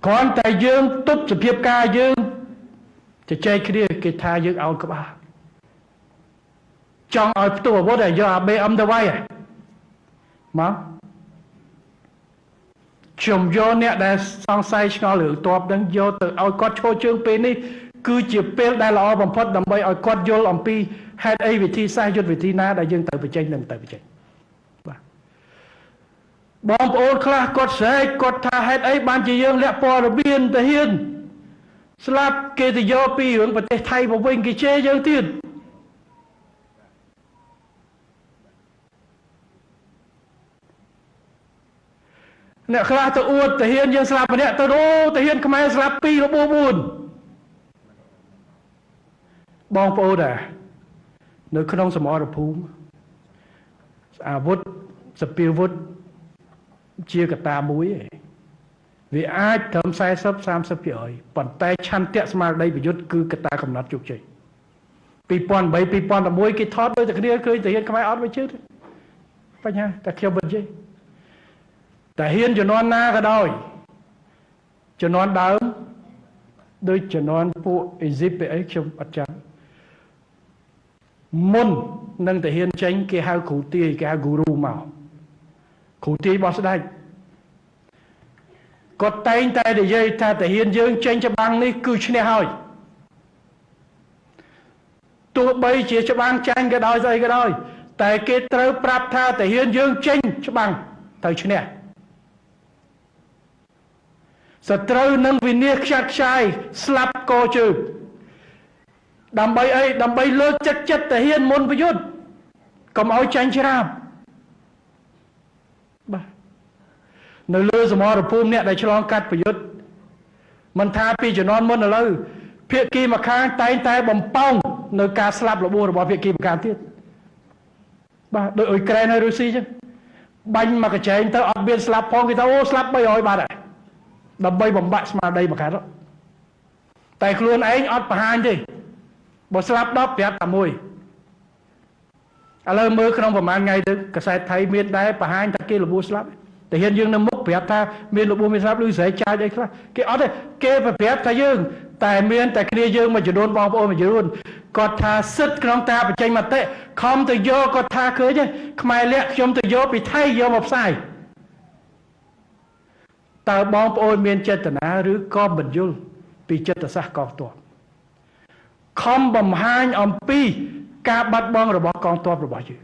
គ្រាន់តែយើងទប់សភាពការយើងជជែកគ្នាគេថាយើងអោនក្បាលចង់ឲ្យផ្ទុះអាវុធឲ្យយកអា BM ទៅវាយមកខ្ញុំយកអ្នកដែលសង្ស័យឆ្ងល់រឿងតបនឹងយកទៅឲ្យគាត់ឈរជើងពេលនេះគឺជាពេលដែលល្អបំផុតដើម្បីឲ្យគាត់យល់អំពីហេតុអីវិធីសាស្ត្រយុទ្ធវិធីណាដែលយើងត្រូវបញ្ចេញនិងត្រូវបញ្ចេញបាទបងប្អូនខ្លះគាត់ស្រែកគាត់ថាហេតុអីបានជាយើងលាក់ព័ត៌មានទៅហ៊ានស្លាប់គេទៅយកពីរឿងប្រទេសថៃមកវិញគេជេរយើងទៀតអ្នកខ្លះទៅអួតទាហានយើងស្លាប់ម្នាក់ទៅអូទាហានខ្មែរស្លាប់2របួស4បងប្អូនដែរនៅក្នុងសមរភូមិអាវុធសពាវុធជាកត្តាមួយឯងវាអាចត្រឹម40 30%ប៉ុន្តែឆន្ទៈស្មារតីប្រយុទ្ធគឺកត្តាកំណត់ជោគជ័យ2008 2011គេថតដូចតែគ្នាឃើញទាហានខ្មែរអត់វាជឿទេបញ្ហាតែខ្ញុំមិននិយាយតែហ៊ានជំនាន់ណាក៏ដោយជំនាន់ដើមដូចជំនាន់ពួកអេស៊ីបពីអីខ្ញុំអត់ចាំមុននឹងទាហានចេញគេហៅគ្រូទាយគេហៅហ្គូរូមកគ្រូទាយរបស់ស្ដេចគាត់តែងតែនិយាយថាទាហានយើងចេញច្បាំងនេះគឺឈ្នះហើយទោះបីជាច្បាំងចាញ់ក៏ដោយស្អីក៏ដោយតែគេត្រូវប្រាប់ថាទាហានយើងចេញច្បាំងត្រូវឈ្នះសត្រូវនឹងវិនាសខ្ចាត់ខ្ចាយស្លាប់កជើងដើម្បីអីដើម្បីលើកចិត្តចិត្តទាហានមុនប្រយុទ្ធកុំឲ្យចាញ់ច្រាបបាទនៅលើសមរភូមិអ្នកដែលឆ្លងកាត់ប្រយុទ្ធមិនថាពីជំនាន់មុនឥឡូវភាគីម្ខាងតែងតែបំពងនៅការស្លាប់របួសរបស់ភាគីម្ខាងទៀតបាទដោយអ៊ុយក្រែនហើយរុស្ស៊ីចឹងបាញ់មកកញ្ចែងទៅអត់មានស្លាប់ផងគេថាអូស្លាប់300បាត់ហើយដើម្បីបំបាក់ស្មារតីម្ខាងតែខ្លួនឯងអត់បង្ហាញទេបើស្លាប់10ប្រាប់តែមួយឥឡូវមើលក្នុងប្រហែលថ្ងៃទៅកាសែតថៃមានដែរបង្ហាញថាគេរបួសស្លាប់តែហ៊ានយើងនៅមុខប្រាប់ថាមានរបួសមានស្លាប់ឬស្រែកចាចអីខ្លះគេអត់ទេគេប្រាប់ថាយើងតែមានតែគ្នាយើងមួយចំនួនបងប្អូនមួយចំនួនគាត់ថាសិទ្ធក្នុងការបញ្ចេញមតិខំទៅយកគាត់ថាឃើញខ្មែរលាក់ខ្ញុំទៅយកពីថៃយកមកផ្សាយតើបងប្អូនមានចេតនាឬក៏មិនយល់ពីចិត្តសាស្ត្រកងទ័ពខំបង្ហាញអំពីការបាត់បង់របស់កងទ័ពរបស់យើង